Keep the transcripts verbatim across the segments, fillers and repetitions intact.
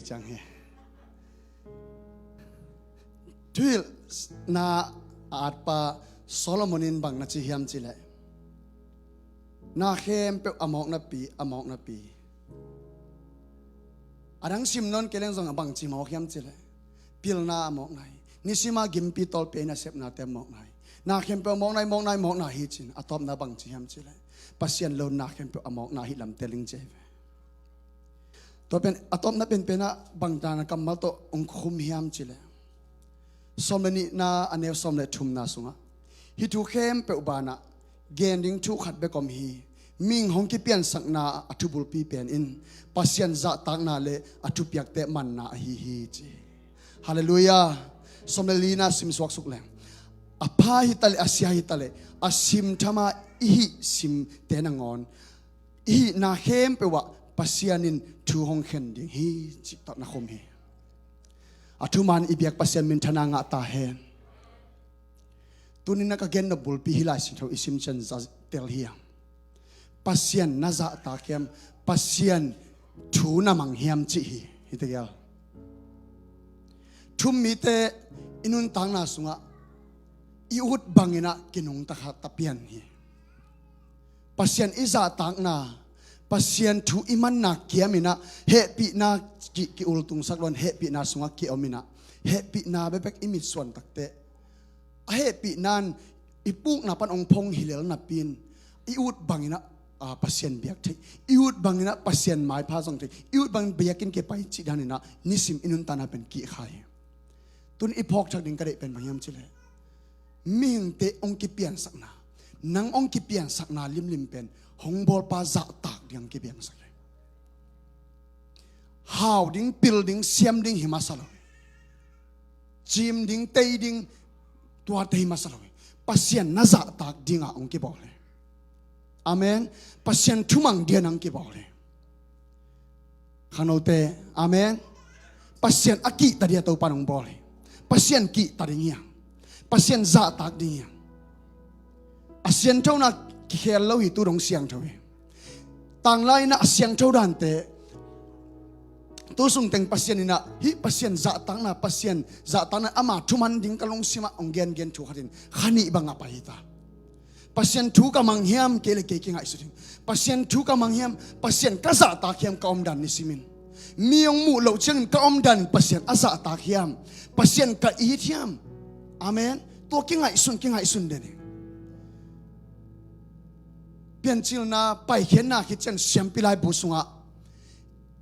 ciang hi. Thuhilhna a atpa Solomon in bang na ci hiam cileh, na khempeuh a mawk napi, a mawk napi. A dang sim nawn kei leng zong a bang ci mawk hiam cileh, pilna a mawk na hi. Nisima gimpi tawlpi a nasepnate a mawk na hi. Na khempeuh a mawk na hi, mawk na hi, mawk na hi cin, a tawpna bang ci hiam cileh, Pasian lo na khempeuh a mawk na hi lamte ling cia hi ve. Tua pen a tawpna penpenah bangtana kammal tawh hong khum hiam cileh, sawm le nihna a neu sawm le thumna sungah, hih thu khempeuh banah gen ding thu khat bek om hi. Mihing hong kipiansakna a thubulpi pen in Pasian zahtakna le a thupiakte manna ahi hi ci. Halleluiah. Sawm le lina sim suaksuk leng, a pha hi taleh a sia hi taleh, a sim thama i hih simte nangawn i hihna khempeuh ah Pasian in thu hong khen ding hi cih tawh na khum hi. A thuman i biak Pasian minthana ngah ta hen. Tuni-in a ka gen nop bulpi hih Lai Siangtho i sim ciang zahtel hi a, Pasian na zahtak hiam, Pasian thu na mang hiam cih hi. Hih tegel thum mite i nuntakna sungah i ut banginah kinungta kha ta pian hi. Pasian i zahtakna, Pasian thu i manna kiaminah hehpihna ki, ki ultungsak luan, hehpihna sungah ki ominah hehpihna bekbek i mitsuan takteh, a hehpihna in i pukna pan hong phong hi lel napi-in, i ut banginah, a, Pasian biak thei, i ut banginah Pasian maipha zong thei, i ut bangin biakinn kipai cih daninah nisim i nuntakna pen kihkhai hi. Tun i phawkthak ding ka deih pen bang hiam cileh, mihingte hong kipiansakna, nang hong kipiansakna limlim pen hong bawlpa zahtak ding hong kipiansak hi. Hau ding, pil ding, siam ding hi masa lo hi. Cim ding, tei ding, tuate hi masa lo hi. Pasian na zahtak dingah hong kibawl hi. Amen. Pasian thumang dian hong kibawl hi. Khangnote, amen. Pasian a kihta dia Topa nong bawl hi. Pasian kihta ding hi a, Pasian zahtak ding hi a. A sianthona kikhel lo hi, tu dong siangtho hi. Tanglai inah a siangtho dante tu sungteng Pasian inah hih Pasian zahtakna, Pasian zahtakna ama thuman ding ka lungsimah hong gengen thu khatin kha nih bangah pai hi ta. Pasian thu ka mang hiam, kei le kei kingaihsun ding. Pasian thu ka mang hiam, Pasian ka zahtak hiam, ka omdan nisimin. Mi hong muh loh ciangin ka omdan Pasian a zahtak hiam, Pasian ka it hiam. Amen. Tua kingaihsun, kingaihsun den hi. Piancilna paikhiatna khit ciang siampi laibu sungah,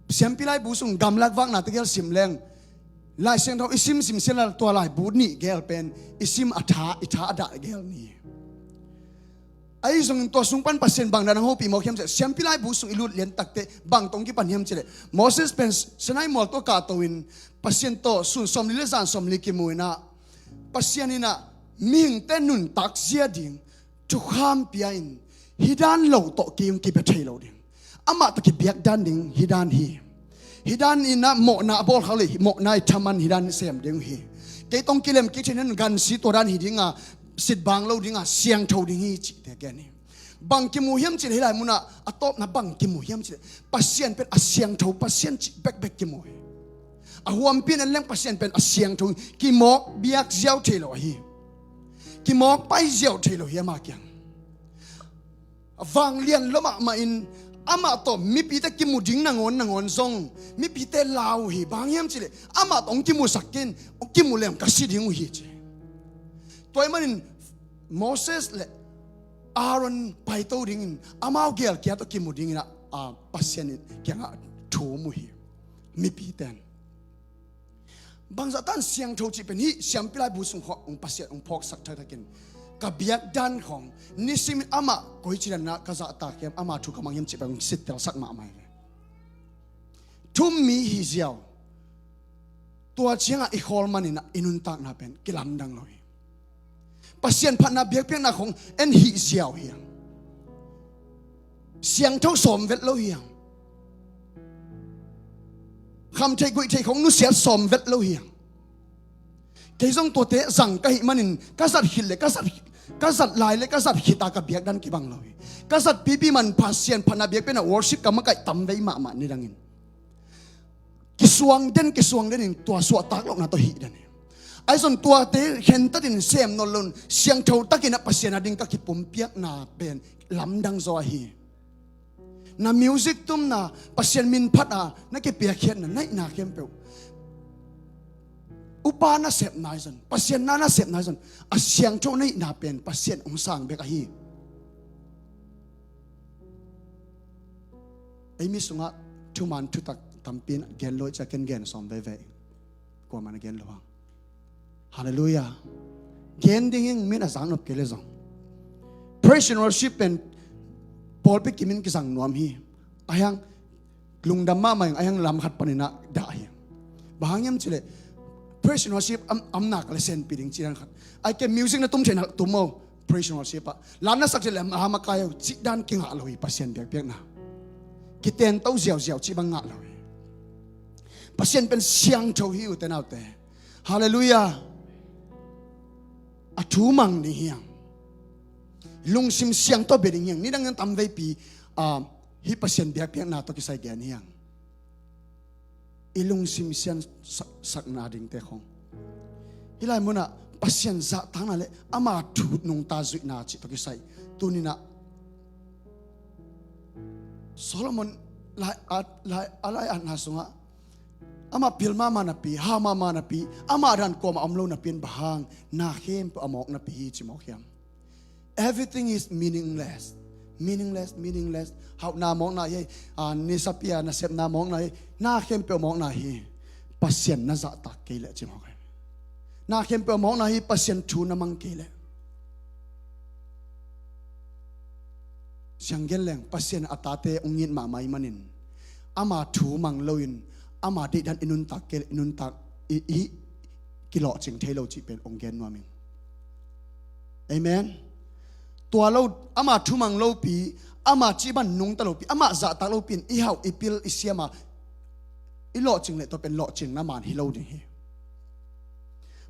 siampi laibu sung gamlak vakna tegel sim leng, Lai Siangtho i sim sim siala tua laibu nih gel pen i sim a tha, i tha a dah gel ni. Ahi zongin tua sung pan Pasian bang dan hong hopih mawk hiam cileh, siampi laibu sung i lut lian takteh bang tawh hong kipan hiam cileh, Moses pen Sinai mual tawh kahto in Pasian tawh sun sawmli le zan sawmli kimu inah, Pasian inah mihingte nuntak zia ding thukham pia in, hih dan lo tawh kei hong kibia thei lo ding, amah tawh kibiak dan ding hih dan hi. Hih dan inah mawhna a bawlkhak le mawhna i thaman hih dan sem ding hi. Kei tawh hong kilem kik thei na, gansi tua dan hi dinga, sitbang lo dinga, siangtho ding hi cihte gen hi. Bang kimu hiam cileh, hih lai munah a tawpna bang kimu hiam cileh, Pasian pen a siangtho Pasian cih bekbek kimu hi. A huampi in en leng Pasian pen a siangtho, kimawk biak ziau thei lo ahi. Kimawk pai ziau thei lo hi ama kiang. A vanglian lua mahmah in amah tawh mipite kimu ding nangawn nangawn zong mipite lau uh hi. Bang hiam cileh, amah tawh hong kimusak kei in, hong kimu leng ka si ding uh hi ci. Tua ahih manin Moses le Aaron paito dingin amau gel kia tawh kimu dinginah, a, Pasian in kiangah thum uh hi. Mipite in bangzah tan siangtho cih pen hih siampi laibu sung khawh hong Pasian hong phawksak thakthak in, ka biak dan khawng nisimin amah koici danah ka zahtak hiam, ama thu ka mang hiam cih pen hong sittelsak mahmah hi. Thum mi hi ziau. Tua ciangah i khawl maninah i nuntakna pen kilamdang lo hi. Pasian phatna biakpiakna khawng en hih ziau hi a, siangtho sawm vet lo hi a, khamtheih guihtheih khawng nusiat sawm vet lo hi a. Kei zong tuate zang ka hih manin ka zat khit le ka zat, ka zat lai le ka zat khita ka biakdan kibang lo hi. Ka zat pipi man Pasian phatna biakpiakna worship ka makaih tam vei mahmah nidangin. kisuang den, kisuang den in tua suahtak lohna tawh hih den hi. Ahi zong tuate khentat in sem nawn lo in siangtho takin ah Pasian a ding ka kipumpiakna pen lamdang zaw ahi. Na music tumna, Pasian min phat a na kipiakkhiatna, na hihna khempeuh, upa nasepna ahi zong, Pasian na nasepna ahi zong, a siangtho na hihna pen Pasian hong sang bek ahi. Ei mi sungah thuman thutak tampi in gen lo i cia, ken gen sawm veivei. Kuamah na gen lo hang. Halleluiah. Gen ding in min a zak nop kei le zong, praise and worship pen pawlpi kimin kizang nuam hi. Ahi hang lungdam mahmah ing, ahi hang lam khat panin ah dah hi. Bang hang hiam cih leh praise and worship am, am nak le senpi ding cih dan khat. Ahi kei music na tum theihna tum o, praise and worship ah. Lam na sak cih leh a makai o cih dan kingah lo hi. Pasian biakpiakna kiten to ziauziau cih bang ngah lo hi. Pasian pen siangtho hi, ute naute. Halleluiah. A thu mang ding hi hang. Lungsim siangtho bia ding hi hang. Nidang in tam veipi, ah, hih Pasian biakpiakna tawh kisai gen hi hang. I lungsim sian sak, sakna dingte khong. Hih lai munah Pasian zahtakna le ama thu nungta zuihna cih tawh kisai. Tuni-in ah Solomon lai at, lai, a lai atna sungah amah pil mahmah napi, hau mahmah napi, amah dan kuamah om lo napi in bang hang na khempeuh a mawk napi hi ci mawk hiam? Everything is meaningless. Meaningless, meaningless. Hauhna mawkna hi, a, nisapi a nasepna mawkna hi, na khempeuh mawkna hi. Pasian na zahtak kei leh ci mawk hi. Na khempeuh mawkna hi, Pasian thu na mang kei leh. Siang gen leng, Pasian a tate hong it mahmah ahih manin ama thu mang loin ama deihdan i nuntak kei leh i nuntak i, i kilawhcing thei lo cih pen hong gen nuam ing. Amen. Tua lo, ama thu mang lopi, ama cih bang nungta lopi, ama zahtak lopi in i hauh i pil i siam a i lawhcing leh tua pen lawhcingna man hi lo ding hi.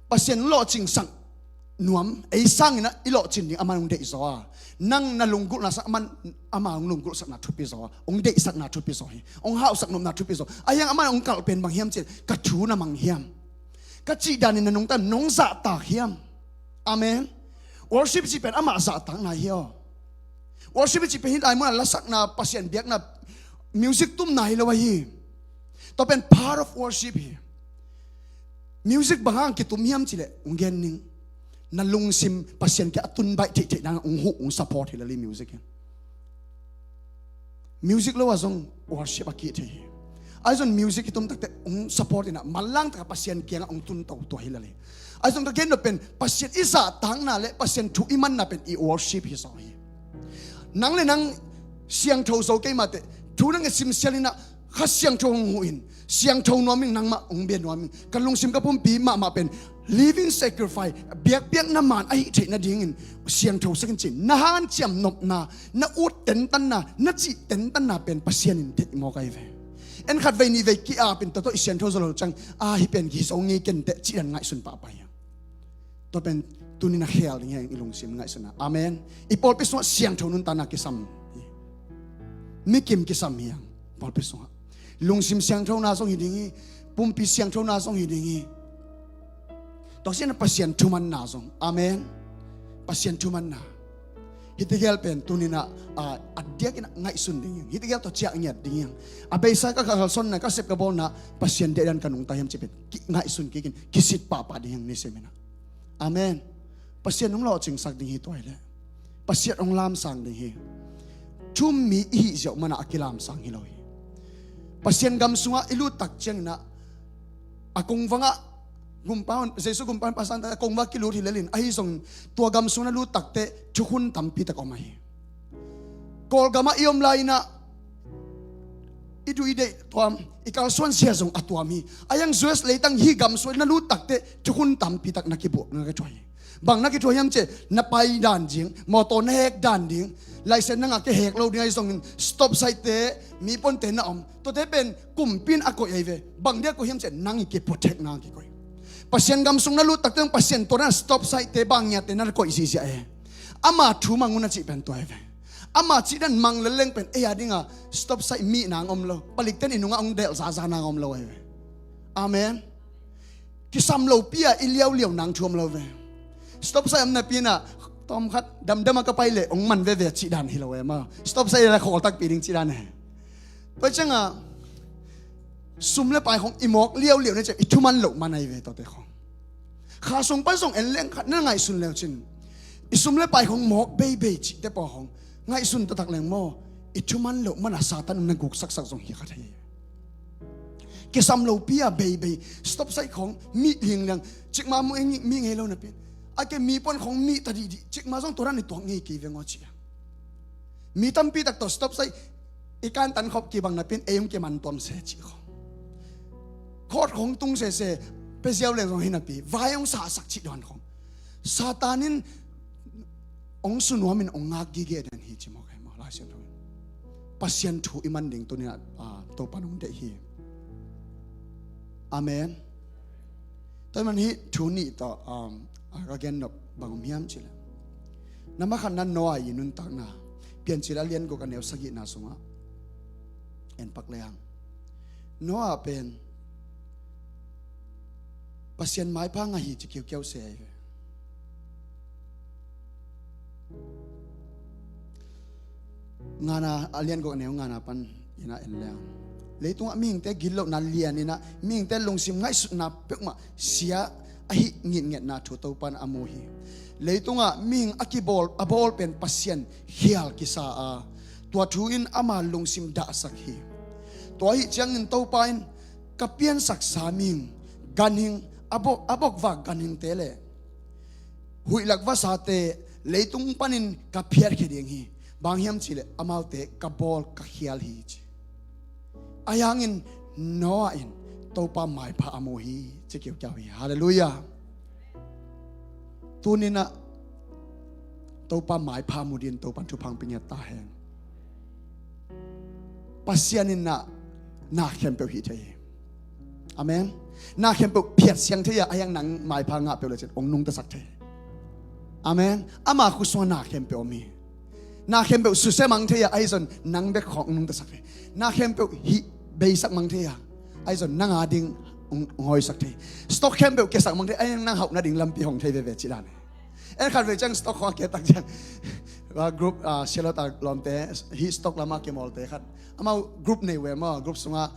Pasian lawhcingsak nuam, ei sangin ah i lawhcing ding amah hong deih zaw a, nang na lunggulhna sang amah, amah hong lunggulhsakna thupi zaw a, hong deihsakna thupi zaw hi. Hong hauhsak nopna thupi zaw. Ahi hang amah hong kalh pen bang hiam cih leh, ka thu na mang hiam? Ka cih danin na nungta, nong zahtak hiam? Amen. Worship cih pen amah zahtakna hi aw. Worship cih pen hih lai munah lasakna, Pasian biakna, music tumna hi lo ahi. Tua pen part of worship hi. Music bang hang kitum hiam cih leh, hong gen ning. Na lungsim Pasian kiang a tun baih theihtheih nang hong huh, hong support hi lel hi music hi. Music lo ah zong worship a kih thei hi. Ahi zong music i tum takte hong support in ah manlang takah Pasian kiangah hong tun to tua hi lel hi. Ahi zong ka gen nop pen Pasian i zahtakna le Pasian thu i manna pen i worship hi zaw hi. Nang le nang siangtho zo kei mah teh, thu nang i simsial in ah Kha Siangtho hong huh in, siangtho nuam ing, nangmah hong bia nuam ing. Ka lungsim ka pumpi mahmah pen living sacrifice, biakpiakna man ahih theih nadingin siangtho sak in ci-in na hanciam nopna, na ut tentanna, na cih tentanna pen Pasian in deih mawk ahi ve. En khat vei nih vei ki-ap in tua tawh i siangtho zo lo ciang, a, hih pen hi zo ngei ken teh cih dan ngaihsun pahpah hi. Tua pen tuni-in a khel ding hi hang, i lungsim ngaihsutna. Amen. I pawlpi sungah siangtho nuntakna kisam hi. Mi kim kisam hi hang pawlpi sungah. Lungsim siangthona zong hi ding hi. Pumpi siangthona zong hi ding hi. Tua ciangin Pasian thumanna zong. Amen. Pasian thumanna. Hih tegel pen tuni-in ah, a, a diakin ah ngaihsun ding hi hang. Hih tegel tawh ciah ngiat ding hi hang. A beisa ka kalsuanna, ka sep ka bawlna, Pasian deihdan ka nungta hiam cih pen ki, ngaihsun kikin, kisit pahpah ding hi hang nisimin ah. Amen. Pasian hong lawhcingsak ding hi tua hi leh. Pasian hong lamsang ding hi. Thu-um mi i hih ziau manin a kilamsang hi lo hi. Pasian gam sungah i lut tak ciangin ah, a kongvangah, gumpa, Jesu gumpa pasang tak a kongvangah kilut hi lel in, ahi zong tua gam sungah na lut tak teh thukhun tampi tak om ahi. Kawlgamah i om lai-in ah i duh i deih tuam, i kalsuan sia zong a tuam hi. Ahi hang U S leitang hih gam sungah na lut tak teh thukhun tampi tak na kibuak, na kithuah hi. Bang na kithuah hiam cih leh, na pai dan ding, mawtaw na hek dan ding, license na ngah kei, hek lo ding ahi zongin stop sign-te, mi ponte na om. Tuate pen kumpi in a koih ahi ve. Bang dia koih hiam cih leh, nang i kiprotect-na kikoih. Pasian gam sung na lut tak teh Pasian tua dan stop sign-te, bang ngiate na koih ziahziah e. Ama thu mang un a cih pen tua ahi ve. Ama cih dan mang lel leng pen ei a dinga stop sign mi nang om lo. Palikten i nungah hong delh zaza nang om lo ahi ve. Amen. Kisam lopi-a i liauliau nang thuam lo ve. Stop sign om napi-in ah, tawmkhat damdam a ka pai leh hong man veve cih dan hi lo e maw. Stop sign a la khawl takpi ding cih dan e. Tua ciangah sum le pai khong i mawk liauliau na ciang i thuman loh man ahi ve tuate khong. Kha sung pan zong en leng khat na ngaihsun leu cin, i sum le pai khong mawk beibei cihte pawl khong ngaihsun taktak leng maw, i thuman loh man a Satan na guk saksak zong hi kha thei. Kisam lopi-a beibei, stop sign khong mih lingliang, cikmah mu eng mi ngei lo napi-in, a ke mi pon khong mih ta dihdih, cikmah zong tua dan i tuak ngei kei veng aw ci a. Mi tampi tak tawh stop sign i kantan khop kibang napi-in ei hong kiman tuam se cih khong. Khawt khong tung sese, pia ziau leng zong hi napi, vai hong sasak cih dan khong. Satan in hong sunuamin hong ngak gige den hi ci mawk ahi maw, Lai Siangtho in. Pasian thu i man ding tuni-ah, ah, Topa in hong deih hi. Amen. Tua ahih man hih thu nih tawh, um, a ka gen nop bang om hiam cih leh, na makhatna Noah i nuntakna, Piancil a lian guk a neu sagihna sungah en pak lehang, Noah pen Pasian maipha ngah hi ci kiukiau se ahi ve. Ngana a lian guk a neu ngana pan in ah en leng, leitungah mihingte gitlohna lian in ah mihingte lungsim ngaihsutna peuhmah sia ahi ngitngetna thu Topa in a mu hi. Leitungah mihing a kibawl, a bawl pen Pasian khial kisa a, tua thu in ama lungsim dahsak hi. Tua ahih ciangin Topa in ka piansaksa mihing ganhing, a bok, a bokvak ganhingte le huihlak vasate leitung panin ka phiatkhia ding hi. Bang hiam cihleh amaute ka bawl ka khial hi ci. Ahi hangin Noah in Topa maipha a mu hi ci kiukiau hi. Halleluiah. Tuni-in ah Topa maipha mu dingin Topa in thupha hong pia ngiat ta hen. Pasian in ah na khempeuh hih thei hi. Amen. Na khempeuh phiat siang thei a, ahi hang nang maipha ngah peuh le cin hong nungtasak thei hi. Amen. Ama khut sungah na khempeuh om hi. Na khempeuh susia mang thei a, ahi zong nang bek khawng nungtasak thei hi. Na khempeuh hih beisak mang thei a, ahi zong nang a ding hong, hong hoihsak thei hi. Stock khempeuh kiasak mang thei a, ahi zong nang hauh nading lampi hong thei veve cih dan hi. En khat vei ciang stock khawng a kiat tak ciang, ah, group, ah, sialawta lawmte, hih stock lamah kimawlte khat, amau group nei uh e maw, group sungah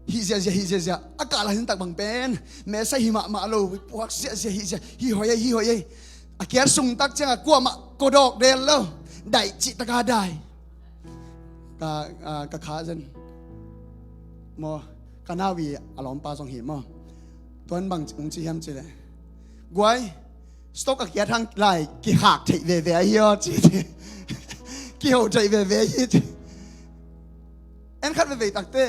hih ziahziah, hih ziahziah, a kah la hin tak bang pen mesa hi mahmah lo, puak ziahziah, hih ziah, hih hoih ei, hih hoih ei. A kiat sung tak ciangah kuamah kodawk del lo, daih cih taka daih. Ka, ah, ka kha zen maw, ka nau i a lawmpa zong hi maw. Tuan bang hong ci hiam cihleh, guai, stock a kiat hang lai kikhak theih veve ahi aw ci. Kiho theih veve ahi ci. En khat veve takte,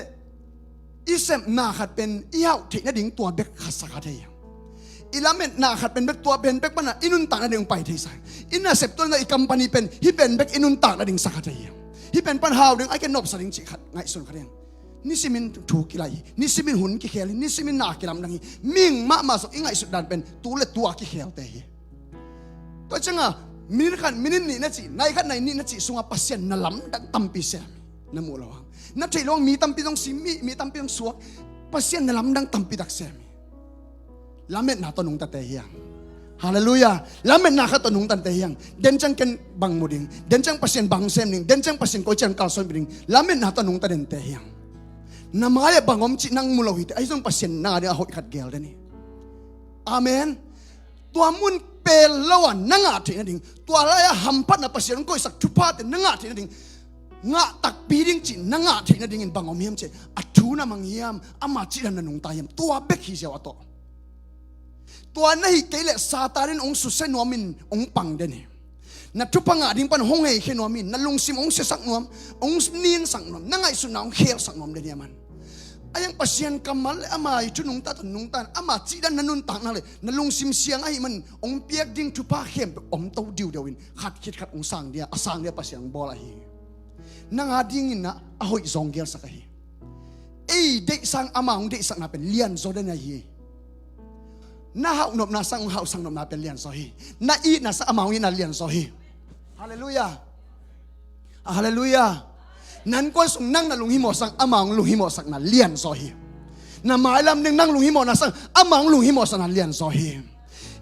i sepna khat pen i hauh theih nading tua bek khat sa kha thei hiam? I lametna khat pen bek tua pen bek pana i nuntak nading pai thei sa hiam? I nasep tuan i company pen hih pen bek i nuntak nading sa kha thei hiam? Hih pen pan hau ding, a ke nopsa ding cih khat ngaihsun kha ding. Nisimin thu kilaih hi, nisimin hun kikhel hi, nisimin na kilamdang hi. Mihing mahmah zong i ngaihsut dan pen tu le tua kikhelte hi. Tua ciangah minit khat minit nih na cih, nai khat nai nih na cih sungah Pasian na lamdang tampi sem hi. Na muh lo hang, na theih lo hang, mi tampi zong si, mi, mi tampi zong suak. Pasian na lamdang tampi tak sem hi. Lametna tawh nungtate hiam? Halleluiah. Lametna khat tawh nungtate hiam? Den ciang ken bang mu ding, den ciang Pasian bang sem ding, den ciang Pasian koi ciang kalsuan ding, lametna tawh nungta dente hiam? Na mai-ah bang om cih nang mu lo hi teh, ahi zong Pasian nang a ding a hoih khat geel den hi. Amen. Tua mun pel lo a na ngah theih nading, tua lai-a hamphatna Pasian hong koihsak thuphate na ngah theih nading, ngah takpi ding cih na ngah theih nadingin bang om hiam cih, a thu na mang hiam, ama cih dan na nungta hiam, tua bek hi ziau a tawh. Tua na hih kei leh Satan in hong susia nuamin hong pang den hi. Na thupha ngah ding pan hong heikhia nuam hi. Na lungsim hong siasak nuam, hong ninsak nuam, na ngaihsutna hong khelsak nuam den hi a man. A yang Pasian kammal le ama i thu nungta tawh nungta in, ama cih dan na nuntak nak leh na lungsim siang ahih man hong piak ding thupha khempeuh om to diudeu in khat khit khat hong sang dia, a sang dia Pasian hong bawl ahi hi. Nang a dingin ah a hoih zong geelsak ahi. Ei deih sang ama hong deihsakna pen lianzaw den ahi. Na hauhnopna sang hong hauhsak nopna pen lianzaw hi. Na itna sang ama hong itna lianzaw hi. Halleluiah. Halleluiah. Nan kuan sung nang na lunghimawh sang ama hong lunghimawhsakna lianzaw hi. Na mailam ding nang lunghimawhna sang amah hong lunghimawhsakna lianzaw hi.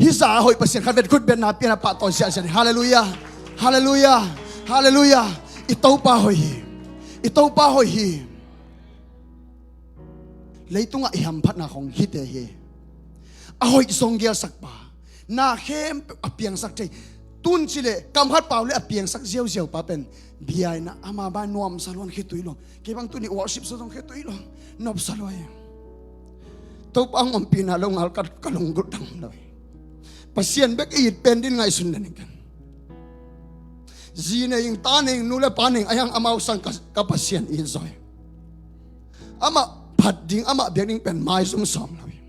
Hih za a hoih Pasian khat vet khut betna pian a pahtawi siahsiah hi. Halleluiah. Halleluiah. Halleluiah. I Topa hoih hi. I Topa hoih hi. Leitungah i hamphatna khong hihte hi. A hoih zong gelsak pa, na khempeuh a piangsak thei. Tun cileh kamkhat pau le a piangsak ziauziau pa pen bia in ah ama bai nuamsa luan khitui lo. Kei bang tuni worship sa zong khitui lo. Nopsa lo hi. Topa hong ompihna lo ngal ka, ka lunggulh dang lo hi. Pasian bek i it pen din ngaihsun den hi ken. Zi nei ing, ta nei ing, nu le pa nei ing, a hiang amau sang ka, ka Pasian i it zaw hi. Amah phat ding, amah biak ding pen maizum sawm lo hi.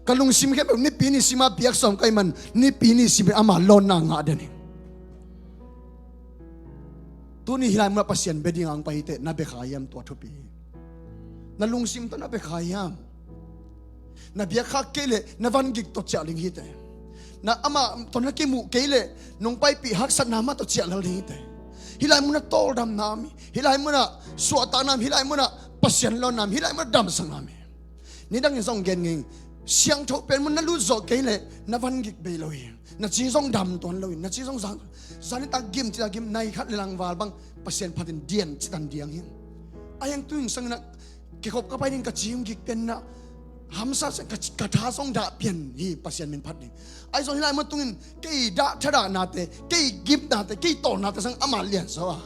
Ka lungsim khempeuh nipi ni sima biak sawm ka hih man nipi ni sima amah lawnna ngah den hi. Tuni hih lai munah Pasian bia dingah hong pai hi teh, na bia kha hiam? Tua thupi hi. Na lungsim tawh na bia kha hiam? Na biak khak kei leh na van gik tawh ciah ding hi teh. Na amah tawh na kimuh kei leh nong paipih haksatna mah tawh ciah lel ding hi teh. Hih lai munah tawldamna om hi. Hih lai munah suahtakna om hi. Hih lai munah Pasian lawnna om hi. Hih lai munah damsakna om hi. Nidangin zong gen ngei ing. Siangtho pen mun na lut zawh kei leh na van gik bei lo hi. Na ci zong dam tuan lo hi. Na ci zong zang, zanitak gim, citak gim, nai khat le langval bang Pasian phatin dian citan diang hi. A hiang tu hing sangin ah kikhop ka pai ding, ka ci hong gik pen ah hamsa seh, ka, ka tha zong dah pian hi, Pasian min phat ding. Ahi zong hih lai mun tungin kei dah, thadahnate, kei gimnate, kei tawlnate sang amah lianzaw a.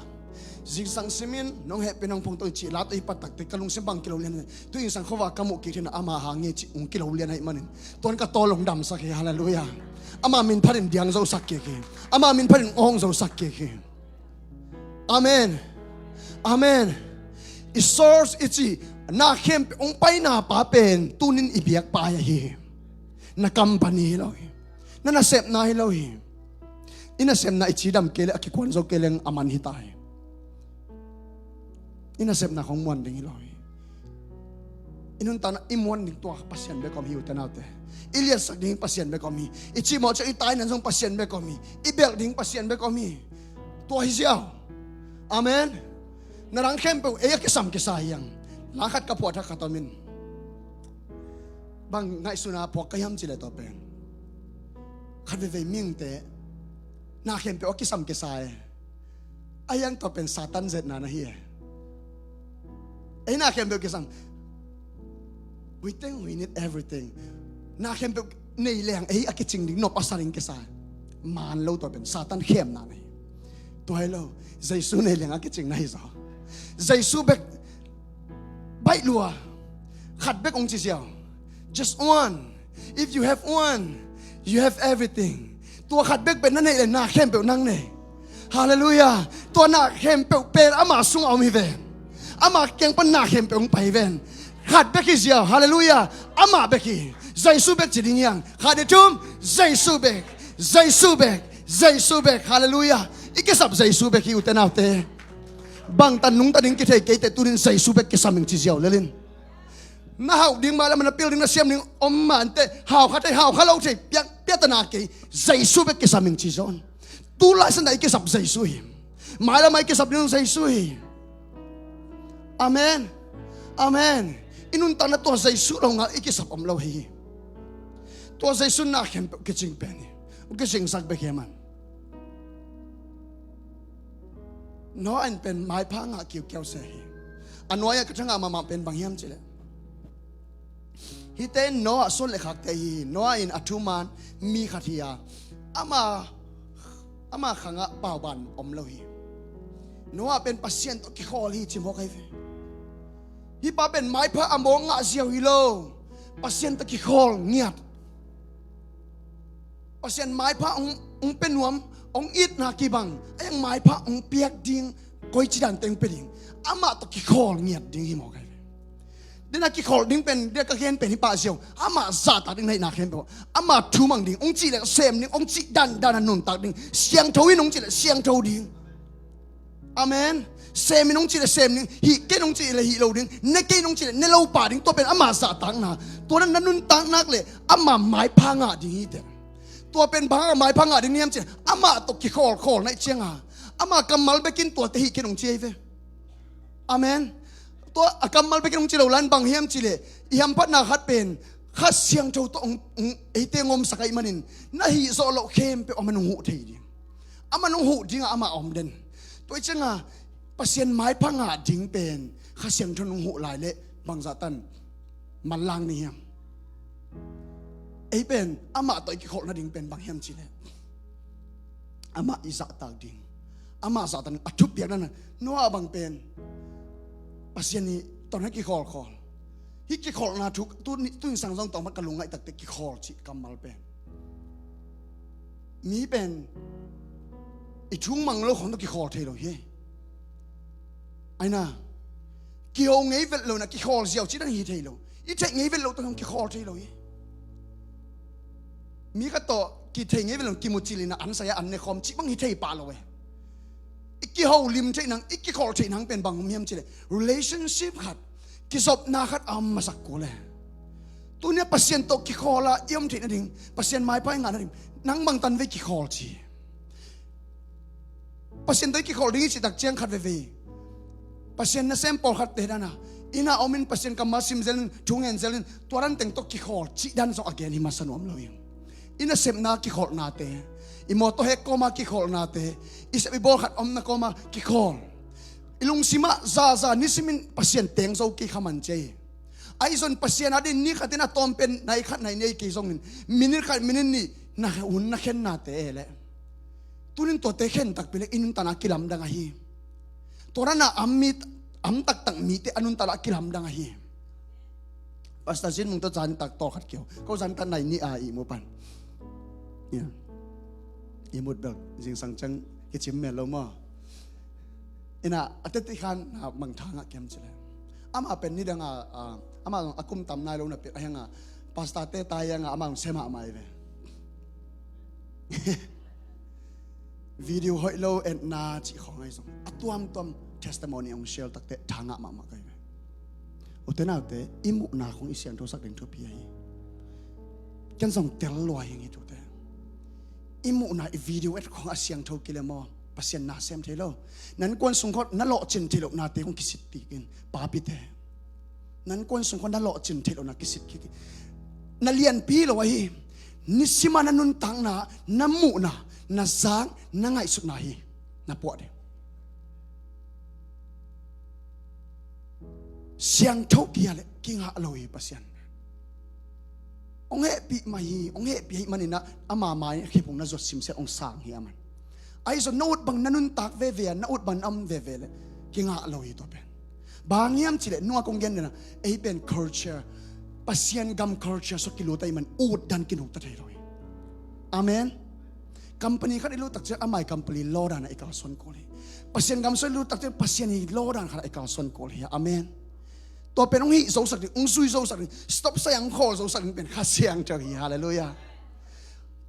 Zingsang simin nong hehpihna hong phongto in cih la tawh i pat takteh ka lungsim bang kilo lian hi. Tu hing sang khuavak ka muh kik thei in ah ama hang hi cih hong kilo lian ahih manin tuan ka tawl hong damsak hi. Halleluiah. Ama min phatin diang zosak kik hi. Ama min phatin awng zosak kik hi. Amen. Amen. I source i cih na khempeuh hong paina pa pen tunin i biakpa hi ahi hi. Na company hi lo hi. Na nasepna hi lo hi. I nasepna i cidam kei leh, a kikuan zo kei leng a man hi ta hi. I nasepna khong muan ding hi lo hi. I nuntakna i muan ding tua Pasian bek om hi, ute naute. I liatsak ding Pasian bek om hi. I cimawh ciang i tainan zong Pasian bek om hi. I belh ding Pasian bek om hi. Tua hi ziau. Amen. Na dang khempeuh ei a kisam kisa hi hang. La khat ka phuah thak khat om in. Bang ngaihsutna phuak ka hiam cih leh tua pen khat veivei mihingte na khempeuh a kisam kisa e. A hiang tua pen Satan zetna na hi e. Ei na khempeuh kisam. We think we need everything. Na khempeuh nei leng ei a kicing ding, nop a sa ding kisa. Maan lo, tua pen Satan khemna na hi. Tua hi lo. Jesu nei leng a kicing na hi zaw. Jesu bek baih lua. Khat bek hong ci ziau. Just one. If you have one, you have everything. Tua khat bek pen na neih leh na khempeuh nang nei. Halleluiah. Tua na khempeuh pen ama sungah om hi ven. Ama kiang pan na khempeuh hong pai hi ven. Khat bek hi ziau. Halleluiah. Ama bek hi. Jesu bek ci ding hi hang. Khat, nih, thum. Jesu bek. Jesu bek. Jesu bek. Halleluiah. I kisap Jesu bek hi, ute naute. Bangtan nungta ding kithei kei teh tunin Jesu bek kisam ing ci ziau lel in. Na hauh ding mah lam, na pil ding, na siam ding om mah inteh, hau kha thei, hau kha lo thei, piak, piatana kei, Jesu bek kisam ing ci zaw in. Tu lai sanah i kisap Jesu hi. Mailam ah i kisap ding Jesu hi. Amen. Amen. I nuntakna tua Jesu lo ngal i kisap om lo hi. Tua Jesu na khempeuh kicing pen hi. Kicingsak bek hi man. Noah in pen maipha ngah kiukiau se hi. A nuai-ah ka thangah mahmah pen bang hiam cih leh, hihte in Noah suan le khakte hi. Noah in a thuman mi khat hi a, ama, ama khangah pauban om lo hi. Noah pen Pasian tawh kikhawl hi, ci mawk ahi ve. Hih pa pen maipha a mawk ngah ziau hi lo. Pasian tawh kikhawl ngiat. Pasian maipha hong, hong pia nuam, hong itna kibang, a hiang maipha hong piak ding, koici dante hong pia ding, amah tawh kikhawl ngiat ding hi mawk ahi ve. Dena kikhawl ding pen, dena ka gen pen hih pah ziau, amah zahtak ding na hihna khempeuh, amah thumang ding, hong cih leh sem ding, hong cih dandan a nuntak ding, siangtho in hong cih leh siangtho ding. Amen. Sem in hong cih leh sem ding, hih kei in hong cih leh hih lo ding, ne kei in hong cih leh ne lo pah ding, tua pen amah zahtakna. Tua na nuntak nak leh amah maipha ngah ding hi teh. Tua pen bang hang a maipha ngah ding hiam cih leh, amah tawh kikhawl khawl na hih cianga, amah kammal bekin tuate hih kei in hong ci ahi ve. Amen. Tua a kammal bek in hong ci lo lai-in bang hiam cih leh, i hamphatna khat pen Kha Siangtho tawh hong, hong eite hong omsak ahih manin, na hih zawh loh khempeuh aman hong huh thei ding. Aman hong huh ding a, amah a om den. Tua hi ciangin Pasian maipha ngah ding pen Kha Siangtho in hong huh lai leh bangzah tan manlang ni hiam? Ei pen amah tawh i kikholh nading pen bang hiam cih leh, amah i zahtak ding, amah zahtak ding a thupiakna na, Noah bang pen Pasian i tawh na kikholhkholh. Hih kikholhna thu tu ni, tu ni sang zong tawh mah ka lungngaih takte, kikholh cih kammal pen, mi pen i thung mang lo khawng tawh kikholh thei lo hi. Aina, kiho ngei vet lo na kikholh ziau cih dan hi thei lo. I theih ngei vet lo tawh hong kikholh thei lo hi. Mi khat tawh kithei ngei vet lo, kimu cil in a an sai a an ne khawm cih bang hi thei pah lo e. I kiho lim theih nang, i kikholh theih nang pen bang om hiam cih leh, relationship khat, kizopna khat a om masak kul e. Tuni a Pasian tawh kikholh a i om theih nading, Pasian maipha i ngah nading, nang bang tan vei kikholh ci. Pasian tawh i kikholh ding i cih tak ciang khat veivei, Pasian nasem pawlkhatte dan a, inn ah om in Pasian kammal sim zel in, thu ngen zel in, tua dan teng tawh kikholh cih dan zong a gen hi masa nuam lo hi. I nasepna kikholhnate, i mawtaw hek kawma kikholhnate, i sep i bawl khat omna kawma kikholh. I lungsim ah zaza nisim in Pasian teng zo kei kha man ci hi. Ahi zong Pasian adingin ni khat in a tawm pen nai khat nai ni ahi kei zongin, minute khat minute nih na hun na khennate e leh, tunin tuate khen takpi leh i nuntakna kilamdang ahi. Tua dan a am mi, am taktak mite a nuntakna kilamdang ahi. Pastor Zin Mung tawh zan tak tawlkhat kiho. Ko zan tak nai nih a ihmu pan. Ya. Ihmut bel zingsang ciang kicim mel lo maw. Ina, a teti khan na bang tha ngah kiam cih leh, ama pen nidang a, a, ama a kum tam nai lo na pen a hiang a, pastor te ta hiang a, ama sem a mai ve. Video hoih lo etna cih khawng ahi zong, a tuamtuam testimony hong share takte tha ngah mahmah ka hi ve. Ute naute, i muhna khawng i siangthosak ding thupi ahi. Ken zong tel lua hi ing hi tute. I muhna, i video et khawng a siangtho kei leh maw, Pasian na sem thei lo. Na innkuan sung khawng na lawhcin theih lohnate khawng kisit kik in, papite. Na innkuan sung khawng na lawhcin theih lohna kisit kik in. Na lianpi lo ahi. Nisim a na nuntakna, na muhna, na zak, na ngaihsutna hi na puah ding. Siangtho kei leh kingah lo hi Pasian. Hong hehpih mah hi, hong hehpih ahih manin ah ama mai a khipung na zuat simsiat hong sang hi a man. Ahi zong na ut bang na nuntak veve a, na ut bang na om veve leh kingah lo hi tua pen. Bang hang hiam cih leh nua kong gen dena, ei pen culture, Pasian gam culture sung kilut ahih man ut dan kinukta thei lo hi. Amen. Company khat i lut tak ciang amai company law dan ah i kalsuan kul hi. Pasian gam sung i lut tak ciang Pasian i law dan khat ah i kalsuan kul hi. Amen. Tua pen hong hih zosak ding, hong zui zosak ding, stop sai hong khawl zosak ding pen Kha Siangtho hi. Halleluiah.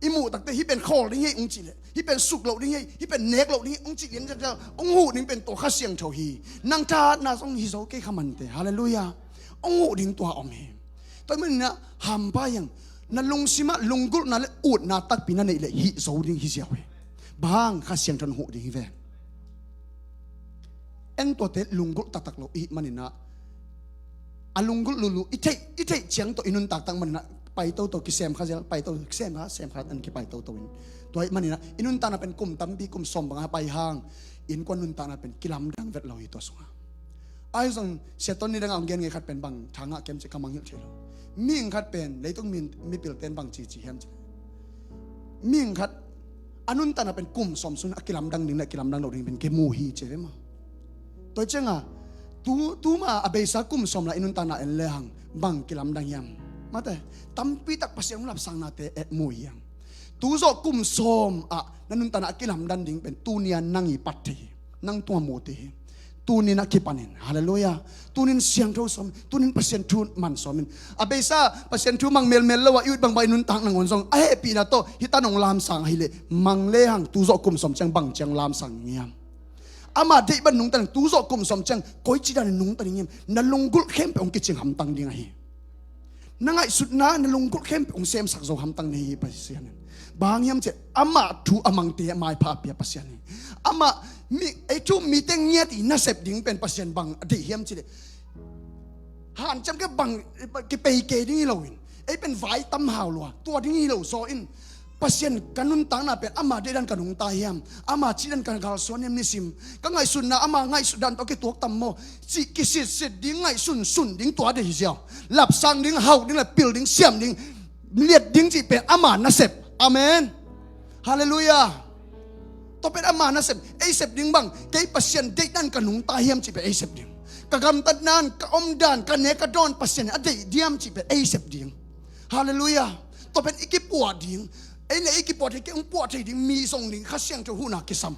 I muh takte hih pen khawl ding hi hong cih leh, hih pen suk loh ding hi, hih pen nek loh ding hi hong cih lian ciang hong huh ding pen tua Kha Siangtho hi. Nang thahatna zong hi zo kei kha mante. Halleluiah. Hong huh ding tua om hi. Tua ahih manin ah hampha hiang, na lungsim ah lunggulhna le utna takpi na neih leh hih zo ding hi ziau hi. Bang hang? Kha Siangtho in huh ding hi ve. En tuate lunggulh taktak lo i hih manin ah, a lunggulh lulu i theih, i theih ciang tawh i nuntak tak manin ah pai toto kisem kha zel, pai toto kisem kha, sem kha an kipai toto in. Tua ahih manin ah i nuntakna pen kum tampi, kum sawm bang a pai hang, innkuan nuntakna pen kilamdang vet lo hi tua sungah. Ahi zong Sia Tony dang a hong gen ngei khat pen bang tha ngah kiam cih ka mangngilh thei lo. Mihing khat pen leitung mi, mipilte in bang cici hiam cih leh, mihing khat a nuntakna pen kum sawm sung a kilamdang ding le a kilamdang lo ding pen kimu hi ci ve maw. Tua ciangin tu, tu ma a beisa kum sawm la i nuntakna en le hang bang kilamdang hiam? Mate, tampi tak Pasian hong lapsangnate et mu hiam? Tu zawh kum sawm ah na nuntakna a kilamdang ding pen tuni a nang i pat thei hi. Nang tung a mu thei hi. Tuni in a kipanin. Halleluiah. Tuni in siangtho sawm, tuni in Pasian thu man sawm in. A beisa Pasian thu mang melmel lo a i ut bangbang i nuntak nangawn zong a hehpihna tawh hih tan hong lamsang ahih leh mang le hang tu zawh kum sawm ciang bang ciang lamsang hiam? Ama deih bang nungta ding, tu zawh kum sawm ciang koici danin nungta ding hiam? Na lunggulh khempeuh hong kicing hamtang ding ahi. Na ngaihsutna, na lunggulh khempeuh hong semsak zo hamtang na hi hi Pasian in. Bang hang hiam cih leh amah thu a mangte a maipha a pia Pasian hi. Amah mi, ei thu mite ngiat i nasep ding pen Pasian bang a deih hiam cih leh Hanciam kei bang kipei kei ding hi lo in, ei pen vai tam hau lua, tua ding hi lo zaw in, Pasian ka nuntakna pen ama deihdan ka nungta hiam, ama cihdan ka kalsuan hiam nisim, ka ngaihsutna ama ngaihsutdan tawh kituak tam maw, cih kisitsit ding, ngaihsun sun ding, tua deih hi ziau. Lapsang ding, hauh ding, le pil ding, siam ding, liat ding cih pen ama nasep. Amen. Halleluiah. Tua pen ama nasep, ei sep ding bang, kei Pasian deihdan ka nungta hiam cih pen ei sep ding. Ka gamtatna in, ka omdan, ka ne ka dawn Pasian in a deih diam cih pen ei sep ding. Halleluiah. Tua pen i kipuah ding. Ei le ei kipuah thei, kei hong puah thei ding, mi zong ding, Kha Siangtho huhna kisam.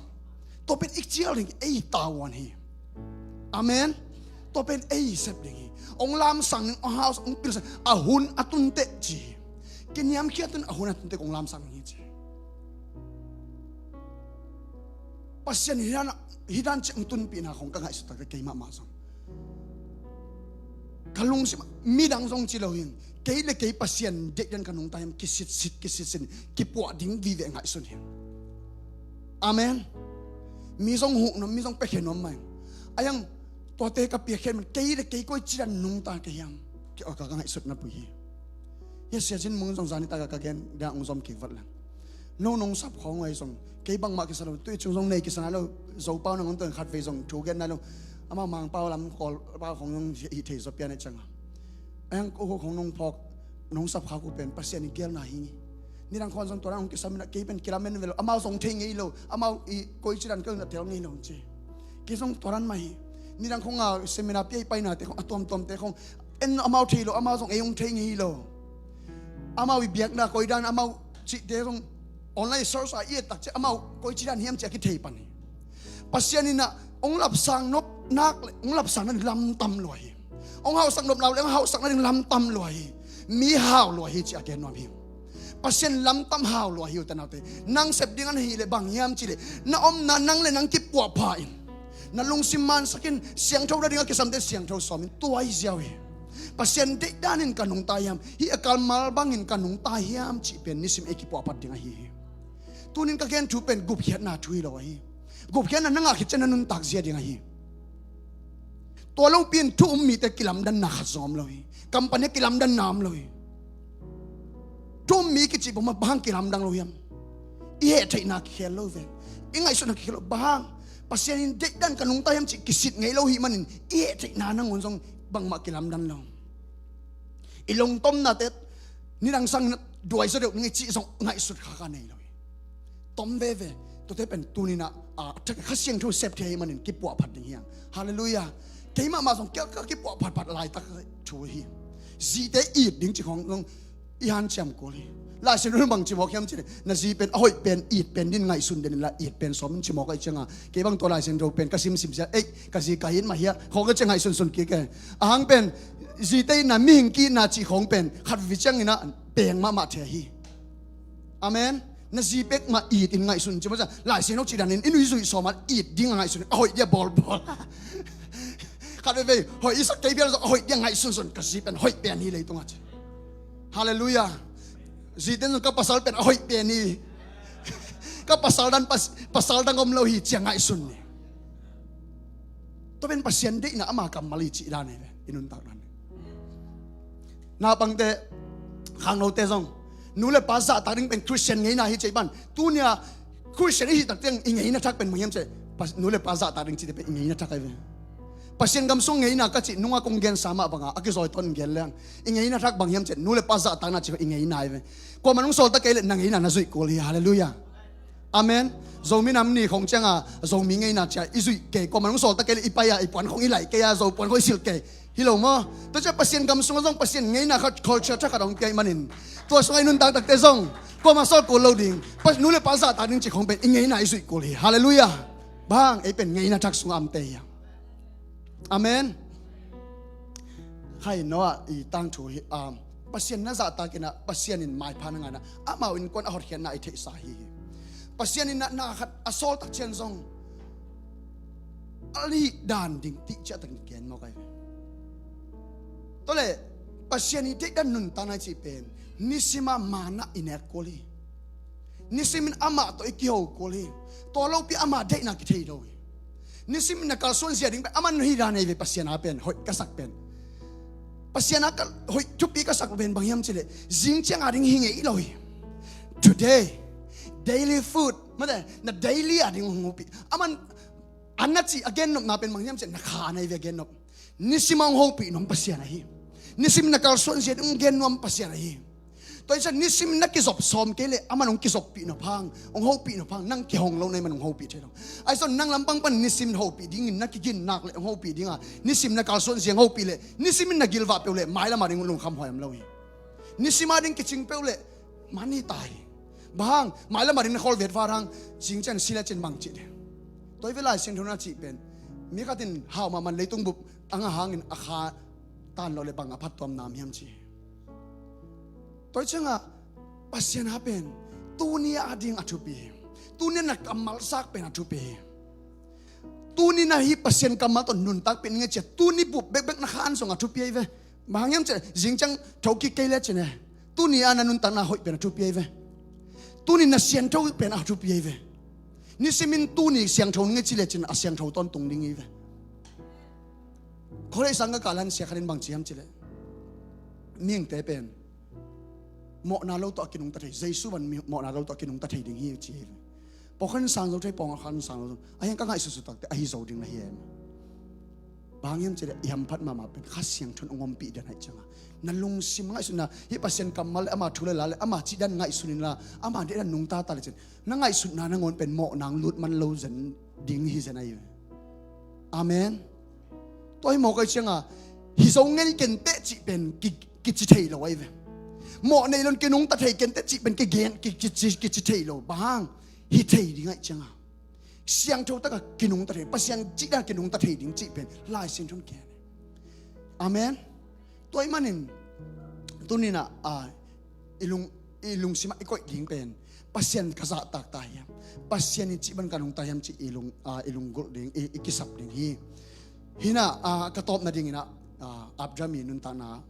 Tua pen i cial ding, ei tavuan hi. Amen. Tua pen ei sep ding hi. Hong lamsang ding, hong hausak, hong pilsak, a hun a tunteh ci hi. Kiniamkhiat un a hun a tunteh kong lamsang ding hi ci. Pasian hih dan, hih dan ciang tunpihna khong ka ngaihsut takte kei mahmah zong, ka lungsim, midang zong ci lo hi. Kei le kei Pasian deihdan ka nungta hiam, kisitsit, kisitsit, kipuah ding vive ngaihsun hi. Amen. Mi zong huh nuam, mi zong piakhia nuam mai. A hiang tuate ka piakhia man, kei le kei koi cidan nungta ka hiam, ka, ka ngaihsutna pui hi. Hia Sia Cin Mung zong zani taka ka gen dia hong zom kik vat leng. No nong sap khawng uh ahi zong kei bangmah kisa lo, tui cung zong nei kisa nai lo. Zopau nang hong tuan khatvei zong thu gen nai lo. Amau Mangpau lam Kawlpau khawng zong hih thei zaw pian ahi cianga, a hiang ko khawng nong phawk, nong sap khak uh pen Pasian i gelna hi. Nidang khawng zong tua dan hong kisam inah kei pen kilamen ve lo. Amau zong thei ngei lo. Amau i koi cidan kei na tel ngei lo ci. Kei zong tua dan mah hi. Nidang khawng a seminar pia i painate khawng, a tuamtuamte khawng, en amau thei lo, amau zong ei hong thei ngei lo. Amau i biakna koi dan, amau cihte zong online search a i et tak ciah amau koi cidan hiam ciah kithei pan hi. Pasian inah hong lapsang nop nak le hong lapsang nading lam tam lua hi. Hong hauhsak nop nak le hong hauhsak nading lam tam lua hi. Mi hau lua hi ciah gen nuam hi. Pasian lam tam hau lua hi uh, te naute. Nang sep ding an hi le bang hiam cih le, na omna nang le nang kipuah pha in, na lungsim mansak in, siangtho nading a kisamte siangtho sawm in, tua hi ziau hi. Pasian deihdan in ka nungta hiam, hih a kalmal bangin ka nungta hiam cih pen nisim ei kipuah phat ding ahi hi. Tunin ka gen thu pen gupkhiatna thu hi lo ahi. Gupkhiatna na ngah khit ciang na nuntak zia ding ahi. Tua lopi in thu um mite kilamdanna khat zong om lo hi. Company kilamdanna om lo hi. Thu um mi kici peuhmah bang hang kilamdang lo hiam? I heh theihna kikhel lo ve. I ngaihsutna kikhel lo. Bang hang? Pasian in deihdan ka nungta hiam cih kisit ngei lo hih manin i heh theihna nangawn zong bangmah kilamdan lo. I lungtomnate nidang sang duai zaw deuh ning ei cih zong ngaihsut kha kha nei lo hi. Tom veve. Tuate pen tuninah a thak Kha Siangtho sep thei ahih manin kipuah phat ding hiang. Halleluiah. Kei mahmah zong kia ka kipuah phatphat laitak thu hi. Zite it ding ci khawng zong i hanciam kul hi. Laisiangtho bang ci mawk hiam cih le, na zi pen a hoih pen it pen din ngaihsun den inla it pen sawm in ci mawk ahi cianga, kei bang tua Laisiangtho pen ka simsim sia, ei, ka zi ka it mah hia khawng ka cia ngaihsunsun kik e. Ahang pen zite itna, mihing ki itna cih khawng pen khat vi cianginah peng mahmah thei hi. Amen. Na zi pek mah it in ngaihsun ci mawh ciang Laisiangtho cih danin i nui zuih sawm a it ding a ngaihsun a hoih dia bawlbawl. Khat veivei hoih i sak kei pial zong a hoih dia ngaihsunsun, ka zi pen hoih pen hi leitungah ci. Halleluiah. Ziten zong ka pasal pen a hoih pen hi. Ka pasal dan pas-, pasal dang om lo hi cia ngaihsun ni. Tua pen Pasian deihna ama kammal hi cih dan hi ve, i nuntak dan hi. Naupangte, khangnote zong nu le pa zahtak ding pen Khristian ngeina hi cei pan. Tunia Khristian i hih takte i ngeina thak pen manghiam cei. Pas-, nu le pa zahtak ding cihte pen i ngeina thak ahi ve. Pasian gam sung ngeina ka cih nunga kong gensa mah banga a kizawi tawn gen leng i ngeina thak bang hiam cih nu le pa zahtakna cih i ngeina ahi ve. Kuamah nung sawltak kei le na ngeina na zuih kul hi. Halleluiah. Amen. Zomi nam ni khong cianga Zomi ngeina cia i zuih kei, kuamah nung sawltak kei le i pai a i puan khong i laih kei a, Zo puan khong i silh kei. Hi lo maw? Tua cia Pasian gam sungah zong Pasian ngeina khat, culture thakhat a hong piaih manin tua sungah i nuntak takte zong kuamah sawl kul lo ding. Pas-, nu le pa zahtak ding cih khong pen i ngeina i zuih kul hi. Halleluiah. Bang ei pen ngeina thak sungah amte hi a. Amen. Khai Noah i tangthu hi, um, Pasian na zahtakinah Pasian in maipha na ngaina amau innkuan a hotkhiatna i theihsa hi hi. Pasian in na, na khat a sawltak cian zong a lih dan ding tih ciahtakin gen mawk ahi ve. Tuale Pasian i deihdan nuntakna i cih pen nisima manna i nek kul hi. Nisimin amah tawh i kiho kul hi. Tua lopi amah deihna kithei lo hi. Nisimin na kalsuan zia ding pen amah hi dan ahi ve. Pasian a pen hoih ka sak pen Pasian a ka hoih thupi ka sak pen bang hiam cileh, zing ciang a ding hi ngei lo hi. Today, daily food, mate, na daily a ding hong hopih. Aman a na cih a gennopna pen bang hiam cileh, na kha a nei ve a gennop. Nisim a hong hopih nuam Pasian ahi. Nisim na kalsuan zia ding hong gen nuam Pasian ahi. Tua hi ciang nisim na kizop sawm kei leh aman hong kizoppih nop hang, hong hopih nop hang, nang kihong lo na hih man hong hopih thei lo. Ahi zong nang lampang pan nisim hopih dingin na kigin nak leh hong hopih dinga, nisim na kalsuan zia hong hopih leh, nisim in na gilvah peuh leh, mailam a ding lungkham huai om lo hi. Nisim a ding kicing peuh leh, man hi ta hi. Bang hang, mailam a ding na khawl vet vat hang, zing ciang si leh cin bang cih ding. Tua hi ve Lai Siangtho na cih pen. Mi khat in hau mahmah leitung bup a ngah hangin a kha tan lo leh bang a phattuamna om hiam ci. Tua hi ciangah Pasian a pen tuni a ding a thupi hi. Tuni na kammal zak pen a thupi hi. Tuni na hih Pasian kammal tawh nuntakpih ning ei ci a, tuni bup bekbek na khan zong a thupi ahi ve. Bang hang hiam cileh, zing ciang tho kik kei leh cin e, tuni a na nuntakna hoih pen a thupi ahi ve. Tuni na siangtho pen a thupi ahi ve. Nisimin tuni siangtho ning ei ci leh cin a siangtho tawntung ding hi ve. Kholei sang ka kah lan sia khat in bang ci hiam cileh, mihingte pen mawhna lo tawh a kinungta thei, Jesu bang mi mawhna lo tawh a kinungta thei ding hi ci hi ve. Pawlkhat in sang zo thei, pawlkhat in sang lo zo. Ahi hang ka ngaihsutsut tak teh ahi zo ding na hi em? Bang hiam cileh, i hamphat mahmah pen Kha Siangtho in hong ompih den ahih ciangah, na lungsim ngaihsutna, hih Pasian kammal leh ama thu leh la leh ama cihdan ngaihsun inla, ama deihdan nungta ta leh cin, na ngaihsutna nangawn pen mawhna hong lut man lo zen ding hi zen ahi ve. Amen. Tua hi mawk ahih ciangah, hi zo ngei kenteh cih pen ki, kici thei lo ahi ve. Mawh nei lo in kinungta thei kenteh cih pen kigen, ki, kici, kici thei lo. Bang hang, hi thei ding ahih ciangah, siangtho takah kinungta thei, Pasian cihdan kinungta thei ding cih pen Lai Siangtho in gen. Amen. Tua ahih manin, tuni-in ah, i lung, i lungsimah i koih ding pen, Pasian ka zahtak ta hiam, Pasian in cih bang ka nungta hiam cih i lung, ah, i lunggulh ding, i, i kisap ding hi. Hi-in ah, ah, ka tawpna dingin ah, ah, Abraham i nuntakna,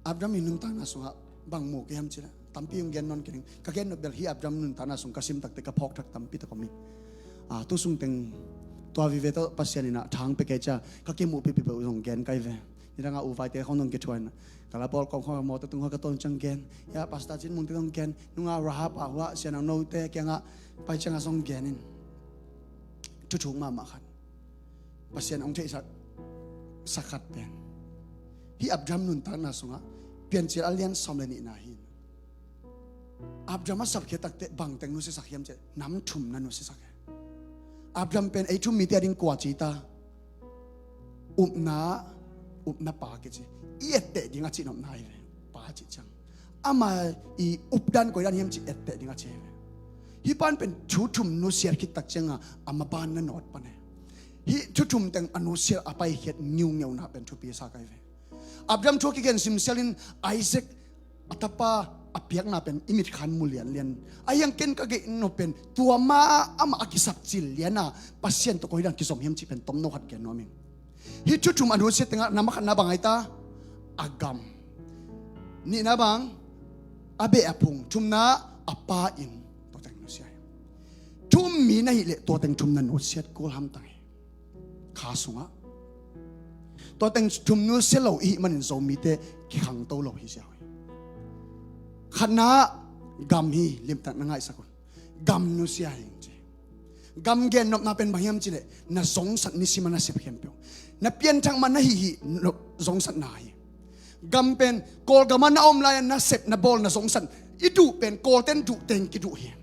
Abraham i nuntakna sungah bang mu ka hiam cih leh, tampi hong gen nawn kei ning. Ka gen nop bel hi, Abraham nuntakna sung ka sim tak teh ka phawk thak tampi tak om hi. Ah, tu sung teng tua vive tawh Pasian in ah thang pia kei cia, ka kimuhpih peuhpeuh zong gen ka hi ve. Nidang a u vaite khawng zong kithuah in ah, ka la bawl kawm khawng a mawtaw tung khawng ka tawn ciang gen. Ya, Pastor Cin Mungte zong gen. Nung a Rahab a hua Sia Nang Note kiangah pai ciangah zong gen in. Thuthuk mahmah khat. Pasian hong theihsak, sak khat pen, hih Abraham nuntakna sungah Piancil a lian sawm le nihna hi. Abraham a sapkhia tak teh bang teng nusiasak hiam cih leh, nam thum na nusiasak hi. Abraham pen ei thu um mite a ding kua ci ta? Upna, upna pa kici. I etteh ding a cihnopna hi ve. Pa cih ciang, ama i updan koidan hiam cih etteh ding a ci hi ve. Hih pa in pen thu thum nusiat khit tak ciangah a maban na nawt pan hi. Hih thu thum teng a nusiat a paikhiat ngiungeuna pen thupi sa ka hi ve. Abraham thu a kigen simsialin Isaac a tapa a piakna pen i mitkhan mu lianlian. Ahi hang ken ka gen nop pen tua ma amah a kisap cil liana Pasian tawh koidan kizom hiam cih pen tomno khat gen nuam ing. Hih thu thum a nusiat tengah, na ma khatna bang ahi ta? A gam. Nihna bang? A beh a phung. Thumna, a pa inn. Tua teng nusia hi. Thu um mi na hih leh tua teng thum na nusiat kul hamtang hi. Kha sungah tua teng thum nusia lo i hih manin Zomite kikhangto lo hi ziau hi. Khatna, gam hi, limtak na ngaihsak un. Gam nusia hi ing ci. Gam gennopna pen bang hiam cih leh, na zongsat nisim a na sep khempeuh, na pianthak mah na hih hih zongsatna hi. Gam pen Kawlgam ah na om lai-a na sep, na bawl, na zongsat, i duh pen Kawlten duh teng kiduh hi.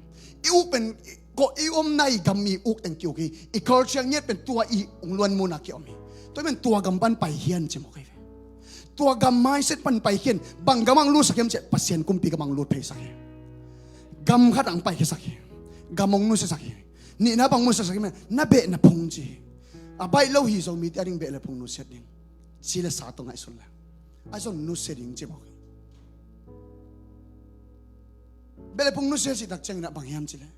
I uk pen, i, ko, i omna i gam i uk teng ki-uk hi. I culture ngiat pen tua i ung luan muna kiom hi. Tua pen tua gam pan paikhia in ci mawk hi ve. Tua gam mindset pan paikhia in, bang gam ah hong lutsak hiam cih leh, Pasian kumpi gam ah hong lut pheisak hi. Gam khat ah hong paikhiasak hi. Gam hong nusiasak hi. Nihna bang nusiasak hiam, na beh na phung ci hi. A baih lo hi, Zomite a ding beh le phung nusiat ding. Ci le sa tawh ngaihsun le, a zong nusia ding ci mawk hi. Beh le phung nusia cih tak ciangin ah bang hiam cih leh,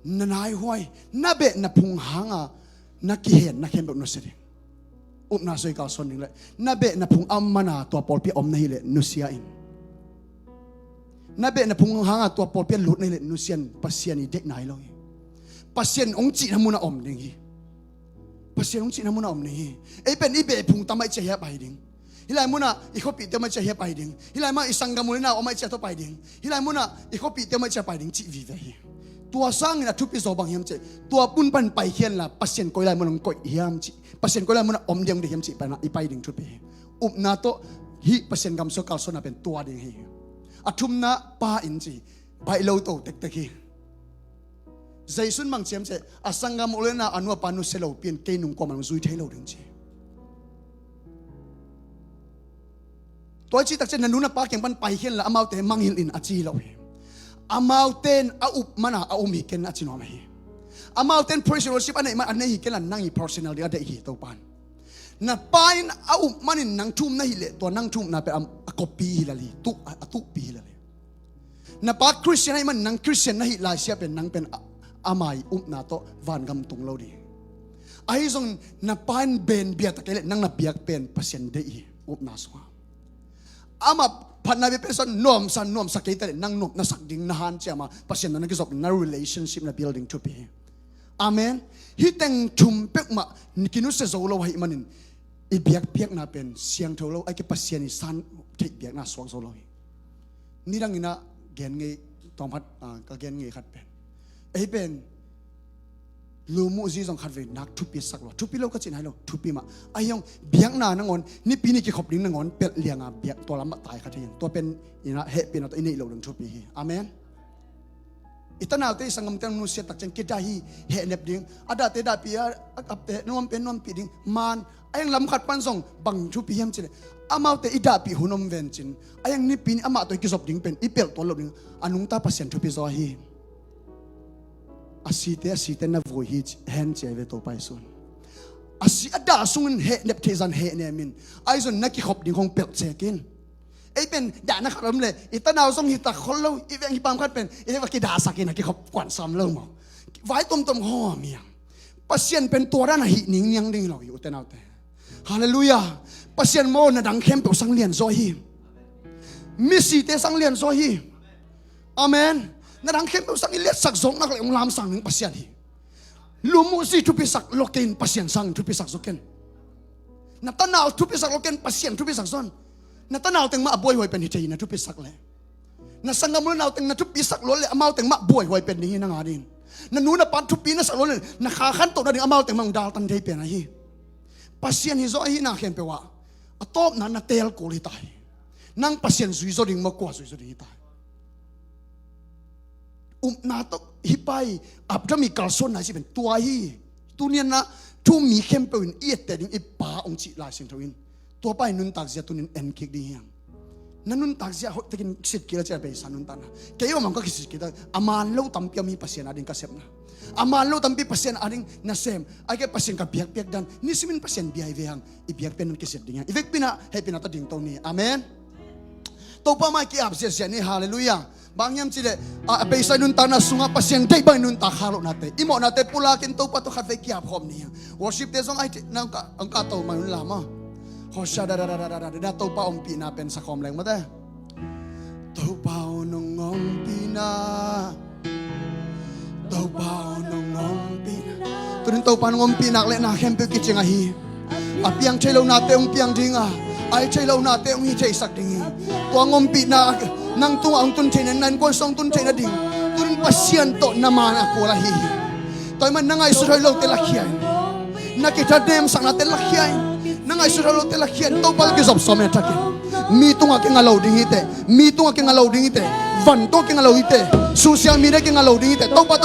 na naihuai, na beh na phung hanga na kihen na khempeuh nusia ding. Upna soi kalsuan ding leh, na beh na phung a mana tua pawlpi a om na hih leh nusia in. Na beh na phung hanga tua pawlpi a lut na hih leh nusia in, Pasian i deihna hi lo hi. Pasian hong cihna munah om ding hi. Pasian hong cihna munah om ding hi. Ei pen i beh phung tam ahih ciang hiah pai ding. Hih lai munah i khuapihte om ahih ciang hiah pai ding. Hih lai munah i sanggam u le nau om ahih ciang tua pai ding. Hih lai munah i khuapihte om ahih ciang pai ding cih vive hi. Tua sangin a thupi zaw bang hiam cih, tua mun pan paikhia inla, Pasian koi lai munah hong koih hiam cih, Pasian koi lai munah om ding hong deih hiam cih pan i pai ding thupi hi. Upna tawh hih Pasian gam sung kalsuanna pen tua ding hi. A thumna, Pa in ci, baih lo to tektek hi. Jesu'n bang ci hiam cih, a sanggam u le nau a nu a pa nusia lopi in kei nung kuamah nong zui thei lo ding ci. Tua i cih tak ciang na nu na pa kiang pan paikhia inla amaute mangngilh in a ci hi lo hi. Amaute in a up man a a um hi ken a ci nuam hi. Amaute in praise and worship a neih man a nei hi ken la, nang i personal ding a deih hi Topa'n. Na pa in a up manin nang thu um na hih leh tua nang thu upna pen a, a copy hi lel hi, tuh, a, a tuhpi hi lel hi. Na pa Christian ahih man nang Christian na hih laisia pen nang pen a, ama i upna tawh vangam tung lo ding. Ahi zongin na pa in been bia ta kei leh nang na biak pen Pasian deih hi upna sungah. Amah phatna bia pen sa nuamsa, nuamsa kei ta leh nang nuam na sak ding na hanciam a Pasian tawh na kizop, na relationship na building thupi hi. Amen. Hih teng thum peuhmah kinusia zo lo ahih manin i biakpiakna pen siangtho lo, ahih kei leh Pasian i san theih biakna suak zo lo hi. Nidang in a gen ngei, tawm khat, ah, ka gen ngei khat pen, ei pen lumuh zi zong khatvei nak thupisak lo. Thupi lo ka cihna hi lo, thupi mah. Ahi zong biakna nangawn, Nipi ni kikhop ding nangawn pelh lianga biak tua lam mah tai kha thei hi. Tua pen in a hehpihna tawh i neih loh ding thupi hi. Amen. I tanaute i sanggamte nusia tak ciang kidai hi, hehnep ding. A dahte dahpih a, a apte nuam pen nuampih ding. Man, a hiang lam khat pan zong bang thupi hiam cih leh, amaute i dahpih hun om ven cin, a hiang Nipi ni amah tawh i kizop ding pen i pelh tuan loh ding. A nungta Pasian thupi zaw hi. A site, a site na vui hi ci, hen ci ahi ve Topa Jesu'n. A si, a dah sungin hehnep theih zah hehnem in. Ahi zong na kikhop ding hong pelh cek in. Ei pen dahna khat om leh i tanau zong hi tak khol lo, i veng hi pam khat pen i va kidahsak in a kikhop kuan sam lo maw. Vai tuamtuam hawm hi a. Pasian pen tua dan a hih ningniang ding hi lo hi u te nau te. Halleluiah. Pasian maw na dang khempeuh sang lian zaw hi. Misite sang lian zaw hi. Amen. Na dang khempeuh sang i liatsak zawk nak leh hong lamsang ding Pasian hi. Lumuh zi thupisak lo kei in Pasian sangin thupisak zaw ken. Na tanau thupisak lo ken, Pasian thupisak zaw in. Na tanau teng mah a buaihuai pen hi thei hi na thupisak leh. Na sanggam u le nau teng na thupisak lo leh amau teng mah buaihuai pen ding hi nang adingin. Na nu na pa thupi na sak lo leh na kha khantoh nading amau teng mah hong daltan thei pen ahi. Pasian hi zaw ahihna khempeuh ah a tawpna na teel kul hi ta hi. Nang Pasian zui zaw ding maw, kua zui zaw ding hi ta hi. Upna tawh hih pa i Abraham i kalsuanna i cih pen tua hi. Tuni-in ah thu-um mi khempeuh in i etteh ding i Pa hong cih Lai Siangtho in, tua pa i nuntak zia tuni-in en kik ding hi hang. Na nuntak zia hoih takin sit kik la ci a, beisa nuntakna. Kei om hang ka kisit kik ta, a man lo tampi om hi Pasian ading ka sepna. A man lo tampi Pasian ading na sem. Ahih kei leh Pasian ka biakpiak dan, nisimin Pasian bia hi ve hang. I biakpiak dan kisit ding hi hang. I vekpi-in ah hehpihna tawh dingto ni. Amen. Topa mai ki-ap ziahziah ni. Halleluiah. Bang hiam cih leh, a, a beisa i nuntakna sungah Pasian deih bang i nuntak kha lohnate, i mawhnate pulakin Topa tawh khatvei ki-ap khawm ni. Worship-te zong ai te, nang ka, ang ka to mai un la maw. Hosha da da da da da da da, Topa ompihna pen sa khawm leng mawte. Topa aw nong ompihna. Topa aw nong ompih. Tunin Topa nong ompih nak leh na khempeuh kicing ahi. A piang thei lo nate hong piang ding a, a hi thei lo nate hong hi theisak ding hi. Tua hong ompihna nang tungah hong tun theihna, nang khuasung hong tun theihna ding, tunin Pasian tawh na man a kul ahi hi. Tua ahih manin na ngaihsut hoih lote lakhia in. Na kithanemsaknate lakhia in. Na ngaihsut hoih lote lakhia in. Topa tawh kizop sawm in a thakin. Mi tungah kinga lo ding hi teh. Mi tungah kinga lo ding hi teh. Van tungah kinga lo hi teh. Social media kinga lo ding hi teh. Topa tawh